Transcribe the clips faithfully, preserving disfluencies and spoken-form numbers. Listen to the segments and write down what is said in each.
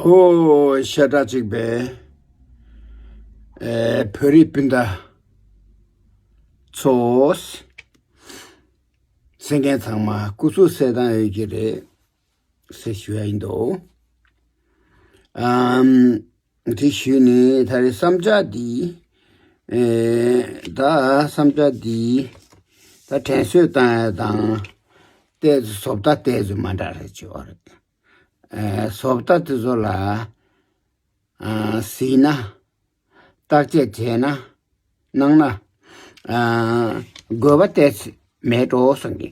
ཨོ། ཤ་ཁྲག་གཅིག་པའི་ཨེ་བོད་རིགས་སྤུན་ཟླ་ཚོ། གསན་མཁན་ཚང་མ་སྐུ་གཟུགས་གསལ་ཐང་ཡོད་ཀྱི་རེད་ཟེར་ཞུ་ཡ་ཡིན་འདུག་ཨམ། དེ་ཞུས་ནས་ད་རེས་བསམ་འཆར་འདི་ཨེ་ད་བསམ་འཆར་འདི་ད་དྲན་གསོ་བཏང་ཡ་དང་། ཏོག་ཙམ་བཟོ་ལྟ་ཏོག་ཙམ་མ་འདྲ་རེ་བྱེད་པ་རེད། ཨེ་བཟོ་ལྟ་དེ་ཚོ་ལ་ཨ་གཟིགས་ན། བརྟག་དཔྱད་བྱས་ན། གནང་ན། ཨ་དགོས་པ་ཏོག་ཙམ་མེད་འགྲོ་བསམ་གི།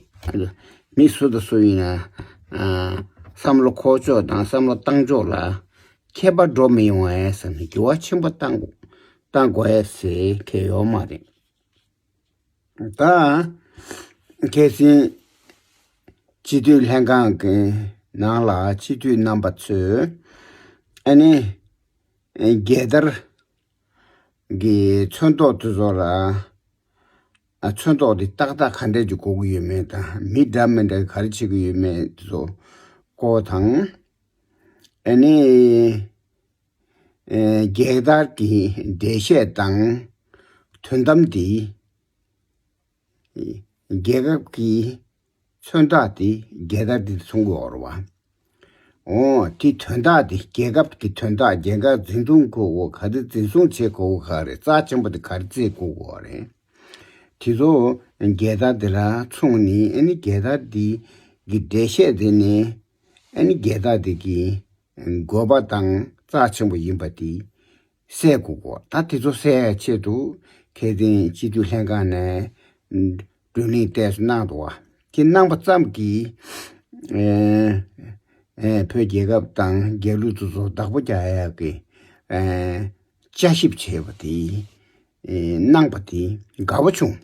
མི་སུ་དང་སུ་ཡིན་ན་ཨ་བསམ་བློ་འཁོར་ཕྱོགས་དང་བསམ་བློ་བཏང་ཕྱོགས་ལ་ཁྱད་པར་འགྲོ་མི་ཡོང་བས་བསམ་ནས་འགྱུར་བ་ཆེན་པོ་བཏང་དགོས། བཏང་དགོས་ཡས་ཟེར་མཁན་ཡོད་མ་རེད། ད་ཁ་སང་སྤྱི་འཐུས་ལྷན་ཁང་གི་ནང་ལ་སྤྱི་འཐུས་རྣམ་པ་ཚོས་ཨ་ནི་རྒྱལ་དར་གྱི་ཚོན་མདོག་དེ་ཚོ་ལ། ཨ་ཚོན་མདོག་དེ་ཏག་ཏག་ག་འདྲས་ཀྱི་དགོས་ཀྱི་ཡོད་མེད་དང་། མི་འདྲ་མི་འདྲ་ག་རེ་བྱེད་ཀྱི་ཡོད་མེད་དེ་ཚོ་སྐོར་དང་། ཨ་ནི་ཨེ་རྒྱལ་དར་གྱི་འགྲེལ་བཤད་དང་། དོན་དམ་དེ་རྒྱལ་ཁབ་ཀྱི་མཚོན་རྟགས་དེ་རྒྱལ་དར་དེ་མཚོན་དགོས་པ་རེད་བ། འོ་དེ་དོན་དག་དེ་རྒྱལ་ཁབ་ཀྱི་དོན་དག་རྒྱལ་ཁབ་འཛིན་སྐྱོང་དགོས་དགོས་ག་དེ་འཛིན་བཟུང་བྱེད་དགོས་དགོས་ག་རེ་རྩ་ཆེན་པོ་དེ་ག་རེ་བརྩི་དགོས་དགོས་རེད། དེ་ཚོ་རྒྱལ་དར་དེ་ལ་མཚུངས་ནས་ཨ་ནི་རྒྱལ་དར་དེ་གི་འགྲེལ་བཤད་དེ་ནས་ཨ་ནི་རྒྱལ་དར་དེ་གི་དགོས་པ་དང་རྩ་ཆེན་པོ་ཡིན་པ་དེ་གསལ་དགོས་གོ། ད་དེ་ཚོ་གསལ་ཡ་ཆེད་དུ་ཁ་སང་སྤྱི་འཐུས་ལྷན་ཁང་ནས་བགྲོ་གླེང་ཏོག་ཙམ་གནང་འདུག་བ། དེ་གནང་པ་ཙམ་གྱིས་ཨེ་ཨེ་བོད་རྒྱལ་ཁབ་དང་རྒྱལ་གླུ་དེ་ཚོ་བདག་པོ་རྒྱག་ཡ་གི་ཨེ་བསྐྱར་ཞིབ་བྱས་པ་དེ་ཨེ་གནང་པ་དེ་དགའ་པོ་བྱུང་།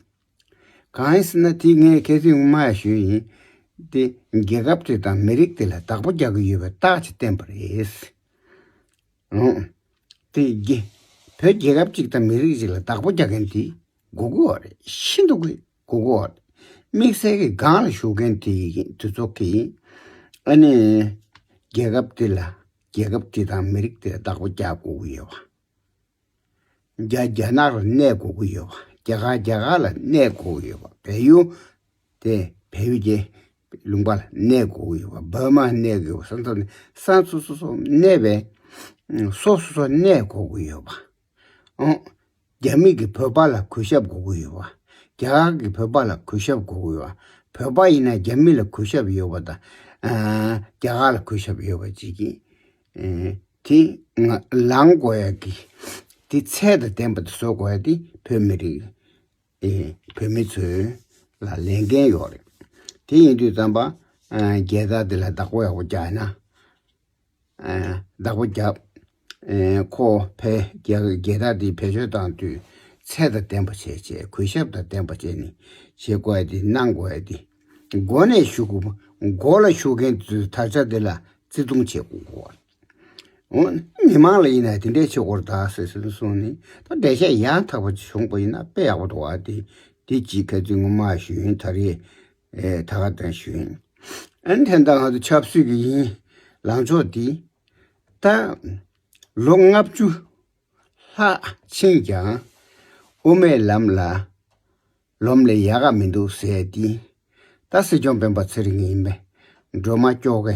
གང་ཡིན་ཟེར་ན་དེ་ངས་ཁ་སང་སྔོན་མ་ཡང་ཞུས་ཡིན། དེ་རྒྱལ་ཁབ་དེ་དང་མི་རིགས་དེ་ལ་བདག་པོ་རྒྱག་གི་ཡོད་པའི་རྟགས་ཅིག་བསྟན་པ་རེད། ཨང་། དེ་རྒྱ་བོད་རྒྱལ་ཁབ་ཅིག་དང་མི་རིགས་ཅིག་ལ་བདག་པོ་རྒྱག་མཁན་དེ་དགོས་ཀྱི་ཡོད་རེད། ཤིན་ཏུ་དགོས་ཀྱི་ཡོད་རེད། དམིགས་བསལ་གྱི་སྒང་ལ་བཞུགས་མཁན་དེ་དེ་ཚོ་གིས་ཨ་ནི་རྒྱལ་ཁབ་དེ་ལ་རྒྱལ་ཁབ་དེ་དང་མི་རིགས་དེ་ལ་བདག་པོ་རྒྱག་དགོས་ཀྱི་ཡོད་པ། རྒྱ་རྒྱ་ནག་ལ་གནས་དགོས་ཀྱི་ཡོད་པ། རྒྱ་གར་རྒྱ་གར་ལ་གནས་དགོས་ཀྱི་ཡོད་པ། བལ་ཡུལ་དེ་བལ་ཡུལ་གྱི་ལུང་པ་ལ་གནས་དགོས་ཀྱི་ཡོད་པ། འབར་མ་གནས་དགོས་ཡོད་པ། ས་མཚམས་ནས་ས་སོ་སོ་སོ་གནས་པའི་སོ་སོ་སོ་གནས་དགོས་ཀྱི་ཡོད་པ། ཨོ། རྒྱ་མི་གིས་བོད་པ་ལ་གུས་ཞབས་དགོས་ཀྱི་ཡོད་པ། རྒྱ་གར་གྱིས་བོད་པ་ལ་གུས་ཞབས་དགོས་ཀྱི་ཡོད་པ། བོད་པ་ཡིན་ན་རྒྱ་མི་ལ་གུས་ཞབས་ཡོད་པ་དང་། ཨ་རྒྱ་གར་ལ་གུས་ཞབས་ཡོད་པ་ཅིག་གིས། ཨེ་དེ་ང་ལངས་དགོས་ཡ་གི་དེ་ཚད་དང་ལྡན་པ་དེ་བཟོ་དགོས་ཡ་དེ་བོད་མི་རིགས་ཨེ་བོད་མི་ཚོའི་ལ་ལས་འགན་ཡོད་རེད། དེ་ཡིན་དུས་ཙམ་པ་ཨ་རྒྱལ་དར་དེ་ལ་བདག་པོ་ཡག་པོ་རྒྱག་ན། ཨ་བདག་པོ་རྒྱབ། ཨེ་ཁོ་ཕེ་རྒྱལ་རྒྱལ་དར་དེ་བེད་སྤྱོད་བཏང་དུས་ཚད་དང་ལྡན་པ་བྱས་བྱས། གུས་ཞབས་དང་ལྡན་པ་བྱས་ནས་བྱེད་དགོས་ཡ་དེ་གནང་དགོས་ཡ་དེ། འགོ་ནས་ཞུགས། འགོ་ལ་ཞུགས་མཁན་ཚོས་དར་ཆ་དེ་ལ་བརྩི་མཐོང་བྱེད་དགོས། འོ། མི་མང་ལ་ཡིན་ན་དེ་འདྲའི་བྱེད་དགོས་རེད་ད་ཟེར་ཟེར་གསུངས་ནས། ད་འགྲེལ་བཤད་ཡང་དག་པ་ཅིག་བྱུང་པ་ཡིན་ན་དཔེ་ཡག་པོ་འདུག་བ། དེ་དེ་ཅིག་ཁ་རྩང་ངོ་མ་ཞུ་ཡིན། ད་རེས་ཨེ་ད་ག་དང་ཞུ་ཡིན། ཨ་ནི་དེ་འདྲ་ང་ཚོ་ཆབ་སྲིད་ཀྱི་ཡིན་ལངས་ཕྱོགས་འདི། ད་ལོ་ལྔ་བཅུ་ལྷག་ཕྱིན་ཀྱང་དབུ་མའི་ལམ་ལ་ལོམ་ལས་ཡག་ག་མི་འདུག་ཟེར་ཏེ། ད་སྲིད་སྐྱོང་སྤེན་པ་ཚེ་རིང་ཡིན་པས་སྒྲོལ་མ་སྐྱོ་ག་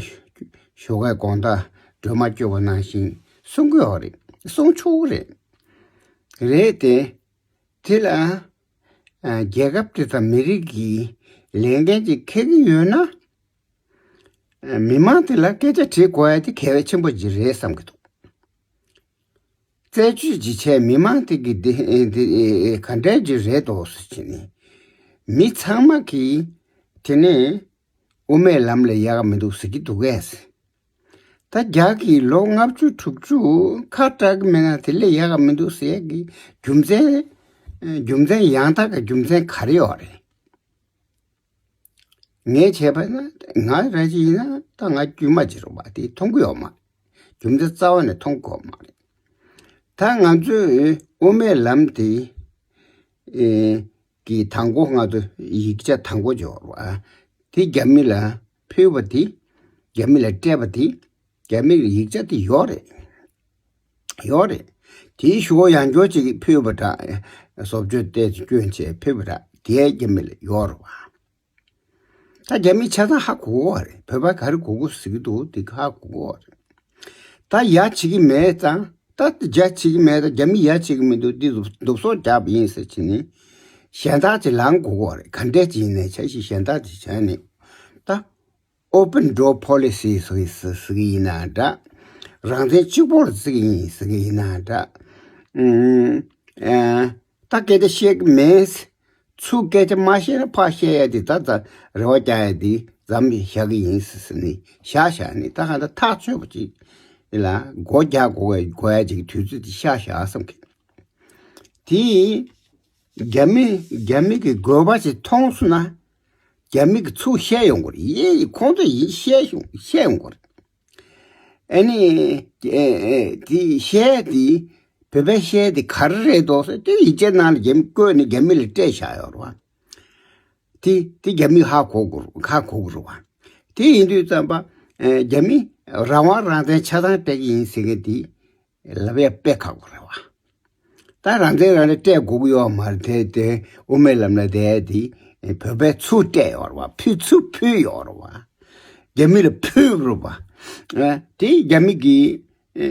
ཞོགས་ཀའི་དགོང་དག་སྒྲོལ་མ་སྐྱོ་བ་ནང་བཞིན་གསུང་གི་ཡོད་རེད། གསུང་ཆོག་གི་རེད། རེད་དེ། དེ་ལ་ཨ་རྒྱལ་ཁབ་དེ་དང་མི་རིགས་ཀྱི་ལས་འགན་ཅིག་འཁྱེར་གྱི་ཡོད་ན། ཨ་མི་མང་དེ་ལ་སྐད་ཆ་དྲིས་དགོས་ཡ་དེ་གལ་ཆེན་པོ་ཅིག་རེད་བསམ་གྱི་འདུག་རྩད་གཅོད་ཅིག་བྱས། མི་མང་དེ་གི་དེ་དེ་ག་འདྲ་ཅིག་རེད་འདུག་ཟེར་བྱས་ནས། མི་ཚང་མ་གིས་དེ་ནས་དབུ་མའི་ལམ་ལ་ཡག་མི་འདུག་ཟེར་གྱི་འདུག་གས། ད་རྒྱ་གིས་ལོ་ལྔ་བཅུ་དྲུག་ཅུ་ཁ་གྲག་གི་མེད་ན་དེ་ལས་ཡག་ག་མི་འདུག་ཟེར་གི་རྒྱུ་མཚན། རྒྱུ་མཚན་ཡང་དག་གི་རྒྱུ་མཚན་ག་རེ་ཡོད་རེད། ངས་བྱས་པ་ན་ང་ར་ཅིག་ཡིན་ན་ད་ང་དཀྱུས་མ་ཅིག་རེད་བ། དེ་མཐོང་གི་ཡོད་མ་རེད། རྒྱུ་མཚན་རྩ་བ་ནས་མཐོང་གི་ཡོད་མ་རེད། ད་ང་ཚོས་དབུ་མའི་ལམ་དེ་ཨེ་གི་དང་པོ་ང་ཚོ་ཡིག་ཆ་དང་པོ་འབྱོར་བ་དེ་རྒྱ་མི་ལ་ཕུལ་བ་དེ། རྒྱ་མི་ལ་སྤྲད་པ་དེ། རྒྱ་མི་ལ་ཡིག་ཆ་དེ་ཡོད་རེད། ཡོད་རེད། དེའི་ཞུ་བ་ཡང་བསྐྱར་ཅིག་ཕུལ་བ་འདྲ། བཟོ་བཅོས་ཏོག་ཙམ་བསྐྱོན་བྱས་ཕུལ་བ་འདྲ། དེ་རྒྱ་མི་ལ་ཡོད་རེད་བ། ད་རྒྱ་མི་ཆ་ཚང་ཧ་གོ་གི་རེད། བོད་པ་ག་རེ་གོ་གི་ཟེར་གི་འདུག་དེ་ཧ་གོ་གི་རེད། ད་ཡ་བྱེད་ཀྱི་མེད་ཙང་། ད་རྒྱ་བྱེད་ཀྱི་མེད། ད་རྒྱ་མི་ཡ་བྱེད་ཀྱི་མི་འདུག་འདི་འདུག་སོ་རྒྱབ་ཡིན་ཟེར་བྱས་ནས་གཞན་དག་ཅིག་ལངས་དགོས་ཀྱི་རེད། ག་འདྲས་ཅིག་ཡིན་ནའི་ཆ་ཞིག་གཞན་དག་ཅིག་བྱས་ནས། ད་open door policy ཟེར་གི་ཟེར་གི་ཡིན་ན་འདྲ། རང་བཙན་གཅིག་པོ་ལ་བརྩི་གི་ཡིན་ཟེར་གི་ཡིན་ན་འདྲ། ཨུམ། ཨ། ད་སྐད་ཆ་བཤད་གི་མེད། ཚུར་སྐད་ཆ་མ་བཤད་ན་ཕར་བཤད་ཡ་དེ། ད་ད་རེ་བ་རྒྱག་ཡ་དེ་མཚམས་བཞག་གི་ཡིན་ཟེར་ཟེར་ནས་བཞག་བཞག་ནས། ད་གང་ལྟར་ཐག་ཆོད་པ་ཅིག་ལ་སྒོ་རྒྱག་དགོས་དགོས་ཡ་ཅིག་དུས་ཚོད་དེ་ཤར་བཞག་བསམ་གི། དེ་རྒྱ་མི་རྒྱ་མི་གི་དགོས་པ་ཅིག་མཐོང་སོང་ན། རྒྱ་མི་གི་ཚུར་བཤད་ཡོང་གི་རེད། ཡིན་ཁོང་ཚོ་ཡིན་བཤད་ཡོང་བཤད་ཡོང་གི་རེད། ཨ་ནི། ཨེ་ཨེ་དེ་བཤད་དེ། བོད་པའི་བཤད་དེ་ག་རེ་རེད་འདུག་ཟེར་དེ་ཡིག་ཆའི་ནང་ལ་རྒྱ་མི་བཀོད་ནས་རྒྱ་མི་ལ་སྤྲད་བཞག་ཡོད་རེད་བ། དེ་དེ་རྒྱ་མི་ཧ་གོ་གི་རེད། ཧ་གོ་གི་རེད་བ། དེ་ཡིན་དུས་ཙམ་པ། ཨེ་རྒྱ་མི་རང་དབང་རང་བཙན་ཆ་ཚང་སྤྲད་ཀྱི་ཡིན་ཟེར་མཁན་དེ་ལབ་ཡ་དཔེ་ཁག་པོ་རེད་བ། ད་རང་བཙན་རང་ལ་སྤྲད་དགོས་ཀྱི་ཡོད་མ་རེད་དེ། དེ་དབུ་མའི་ལམ་ལ་བསྡད་དེ་བོད་པའི་ཚུར་སྤྲད་ཡོད་རེད་བ། ཕུལ་ཚུར་ཕུལ་ཡོད་རེད་བ། རྒྱ་མི་ལ་ཕུལ་རེད་བ། ཨ། དེ་རྒྱ་མི་གིས། ཨེ་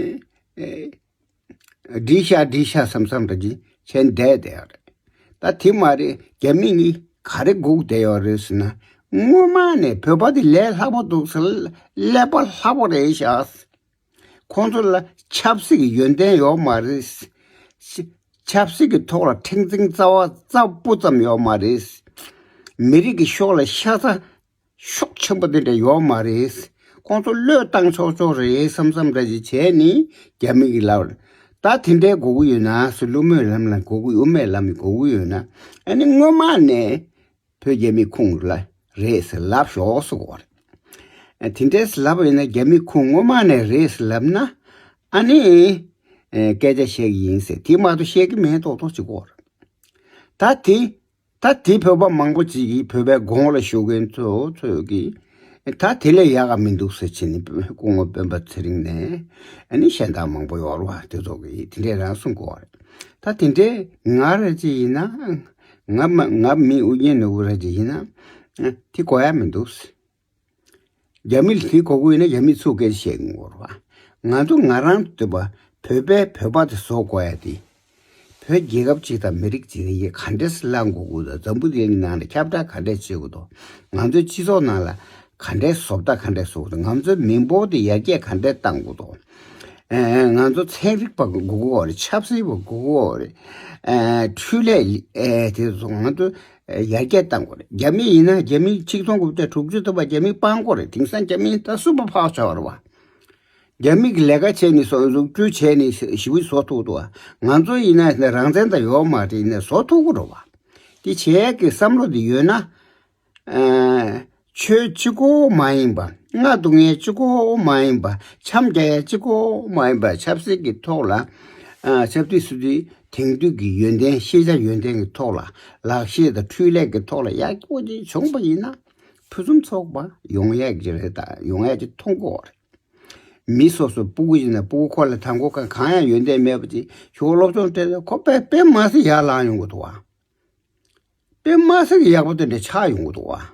ཨེ་འགྲིག་ཤག་འགྲིག་ཤག་བསམ་བསམ་འདྲ་ཅིག་བྱས་བསྡད་བསྡད་ཡོད་རེད། ད་དེ་མ་རེད། རྒྱ་མི་གཉིས་ག་རེ་སྒུག་བསྡད་ཡོད་རེད་ཟེར་ན། སྔོན་མ་ནས་བོད་པ་དེ་ལས་སླ་པོ་འདུག་ཟེར། ཀླད་པ་སླ་པོ་རེད་ཤག་ཁོང་ཚོ་ལ་ཆབ་སྲིད་ཀྱི་ཡོན་ཏན་ཡོད་མ་རེད། ཆབ་སྲིད་ཀྱི་ཐོག་ལ་མཁྲེགས་འཛིན་རྩ་བ་རྩ་སྤུ་ཙམ་ཡོད་མ་རེད། མི་རིགས་ཀྱི་ཕྱོགས་ལ་ཤ་ཚ་ཤུགས་ཆེན་པོ་དེ་འདྲ་ཡོད་མ་རེད། ཁོང་ཚོ་བློས་བཏང་ཆོག་ཆོག་རེད་བསམ་བསམ་འདྲ་ཞིག་བྱས་ནས་རྒྱ་མི་གིས་ལབ། ད་དེ་འདྲའི་དགོས་ཀྱི་ཡོད་ན་ཟེར། དབུ་མའི་ལམ་ལ་དགོས་ཀྱི། དབུ་མའི་ལམ་གྱི་དགོས་ཀྱི་ཡོད་ན། ཨ་ནི་སྔོན་མ་ནས་བོད་རྒྱ་མི་ཁོངས་ལ་རེད་ཟེར་ལབ་ཤོག་ཟེར་གོ་རེད། ཨ། དེ་འདྲས་ལབ་པ་ཡིན་ན། རྒྱ་མི་ཁོངས་སྔོན་མ་ནས་རེད་ཟེར་ལབ་ན། ཨ་ནི། ཨེ། སྐད་ཆ་བཤད་ཀྱི་ཡིན་ཟེར། དེ་མ་གཏོགས་བཤད་ཀྱི་མེད་མདོག་མདོག་བྱེད་ཀྱི་ཡོད་རེད། ད་དེ། ད་དེ་བོད་པ་མང་པོ་ཅིག་གིས། བོད་པའི་གོང་ལ་བཞུགས་མཁན་ཚོ་ཚོས་ཀྱིས། ད་དེ་ལས་ཡག་ག་མི་འདུག་ཟེར་བྱས་ནས་སྐུ་ངོ་སྤེན་པ་ཚེ་རིང་ནས། ཨ་ནི་གཞན་དག་མང་པོ་ཡོད་རེད་བ། དེ་ཚོ་གིས་དེ་འདྲས་རང་གསུང་གི་ཡོད་རེད། ད་དེ་འདྲས་ང་ར་ཅིག་ཡིན་ན། ང་མ་ང་མི་ཨུ་རྒྱན་ནོར་བུ་ར་ཅིག་ཡིན་ན། དེ་དགོས་ཡ་མི་འདུག་ཟེར། རྒྱ་མི་ལ་དེ་དགོས་ཀྱི་ཡོད་ན་རྒྱ་མི་ཚུར་སྐད་ཆ་བཤད་དགོས་རེད་བ། ང་ཚོ་ང་རང་འདོད་པ། བོད་པའི་བོད་པ་དེ་བཟོ་དགོས་ཡ་དེ། བོད་རྒྱལ་ཁབ་ཅིག་དང་མི་རིགས་ཅིག་ལ་ཡ་ག་འདྲས་སེ་ལངས་དགོས་ཀྱི་འདུག་འཛམ་བུ་གླིང་ནང་ལ་ཁྱབ་བསྒྲགས་ག་འདྲས་བྱེད་དགོས་འདུག་ང་ཚོའི་སྤྱི་ཚོགས་ནང་ལ་ག་འདྲས་བཟོ་ལྟ་ག་འདྲས་བཟོ་དགོས་འདུག་ང་ཚོའི་མི་འབོར་དེ་ཡར་རྒྱས་ག་འདྲས་གཏང་དགོས་འདུག་ཨེ། ང་ཚོ་ཚན་རིག་པ་དགོས་ཀྱི་ཡོད་རེད། ཆབ་སྲིད་པ་དགོས་ཀྱི་ཡོད་རེད། ཨེ། འཕྲུལ་ལས། ཨེ། དེ་ཚོ་ང་ཚོ། ཨེ། ཡར་རྒྱས་གཏང་དགོས་རེད། རྒྱ་མི་ཡིན་ན་རྒྱ་མི་ཆིག་སྟོང་དགུ་བརྒྱ་དྲུག་ཅུ་ཐམ་པ་རྒྱ་མི་སྤང་དགོས་རེད། དེང་སང་རྒྱ་མི་ད་སུ་པར་པ་ཝར་ཆགས་པ་རེད་བ། རྒྱ་མི་གིས་ལས་ཀ་བྱས་ནས་བཟོ། འཛུགས་སྐྲུན་བྱས་ནས་ཞེ་པོ་བཟོ་ཐུབ་འདུག་བ། ང་ཚོ་ཡིན་ན་རང་བཙན་ད་ཡོད་མ་རེད། ཡིན་ན་བཟོ་ཐུབ་ཀྱི་རེད་བ། དེ་བྱེད་ཡས་ཀྱི་བསམ་བློ་དེ་ཡོད་ན། ཨ། ཆོས་གཅིག་པོ་མ་ཡིན་པ། རྔ་བརྡུང་ཡས་གཅིག་པོ་མ་ཡིན་པ། འཆམ་རྒྱག་ཡས་གཅིག་པོ་མ་ཡིན་པ། ཆབ་སྲིད་ཀྱི་ཐོག་ལ། ཨ། ཆབ་སྲིད་སྲིད་དུས་དེང་དུས་ཀྱི་ཡོན་ཏན། ཤེས་བྱ་ཡོན་ཏན་གྱི་ཐོག་ལ། ལག་ཤེས་དང་འཕྲུལ་ལས་ཀྱི་ཐོག་ལ་ཡག་པོ་ཅིག་བྱུང་པ་ཡིན་ན། ཕུན་སུམ་ཚོགས་པ་ཡོང་ཡས་ཀྱི་རེད། ད་ཡོང་ཡས་ཀྱི་མཐོང་གི་ཡོད་རེད། མི་སོ་སོ་སྤུ་གུ་ཡིན་ན་སྤུ་གུ་ཁོ་ལ་དང་པོ་གང་གང་ཡང་ཡོན་ཏན་མེད་པ་ཅིག་ཞོགས་སློབ་སྦྱོང་སྤྲད་ན་ཁོ་དཔེ་དཔེ་མ་སྲིད་ཡར་ལངས་ཡོང་གི་འདུག་བ། དཔེ་མ་སྲིད་ཡག་པོ་དེ་འདྲ་ཆགས་ཡོང་གི་འདུག་བ།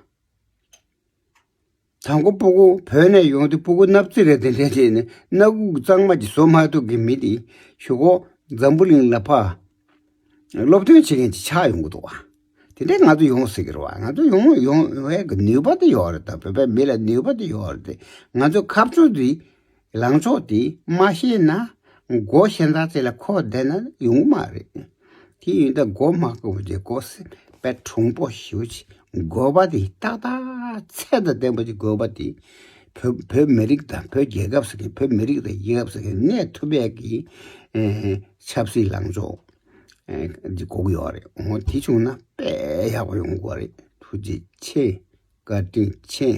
དང་པོ་སྤུ་གུ་བོད་ནས་ཡོང་དུས་སྤུ་གུ་སྣབས་རྩི་རེ་དེ་འདྲ་བྱས་ནས་སྣ་ཁུག་གཙང་མ་ཅིག་བཟོ་མ་ཐུབ་ཀྱི་མི་དེ་གཞུག་གུ་འཛམ་བུ་གླིང་ལ་ཕར་སློབ་སྟོན་བྱེད་མཁན་ཅིག་ཆགས་ཡོང་གི་འདུག་བ། དེ་འདྲས་ང་ཚོ་ཡོང་སྲིད་ཀྱི་རེད་བ། ང་ཚོ་ཡོང་ཡོང་བའི་གི་ནུས་པ་དེ་ཡོད་རེད། ད་བོད་པའི་མི་ལ་ནུས་པ་དེ་ཡོད་རེད་དེ། ང་ཚོ་ཁ་ཕྱོགས་དེ། ལངས་ཕྱོགས་དེ་མ་ཤེས་ན། མགོ་གཞན་དག་ཅིག་ལ་འཁོར་བསྡད་ན་ཡོང་གི་མ་རེད། དེ་ཡིན་ད་མགོ་མ་འཁོར་བ་ཅིག་མགོ་སེ་དཔེ་གྲུང་པོ་ཞེ་པོ་ཅིག་དགོས་པ་དེ་ཏག་ཏག་ཚད་དང་ལྡན་པ་ཅིག་དགོས་པ་དེ། བོད་བོད་མི་རིགས་དང་བོད་རྒྱལ་ཁབ་ཟེར་མཁན། བོད་མི་རིགས་དང་རྒྱལ་ཁབ་ཟེར་མཁན་གནས་ཐུབ་ཡས་ཀྱི། ཨེ། ཆབ་སྲིད་ལངས་ཕྱོགས། ཨེ། འདི་དགོས་ཀྱི་ཡོད་རེད། འོ་དེ་བྱུང་ན་དཔེ་ཡག་པོ་ཡོང་གི་རེད། ཐུགས་རྗེ་ཆེ། བཀའ་དྲིན་ཆེ།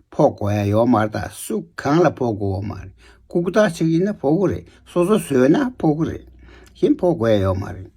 ཕོག་དགོས་ཡ་ཡོད་མ་རེད། ད་སུ་གང་ལ་ཕོག་དགོས་མ་རེད། ལྐུགས་རྟགས་ཅིག་ཡིན་ན་ཕོག་གི་རེད། སོ་སོ་བཟོས་ན་ཕོག་གི་རེད། གཞན་ཕོག་དགོས་ཡ་ཡོད་མ་རེད།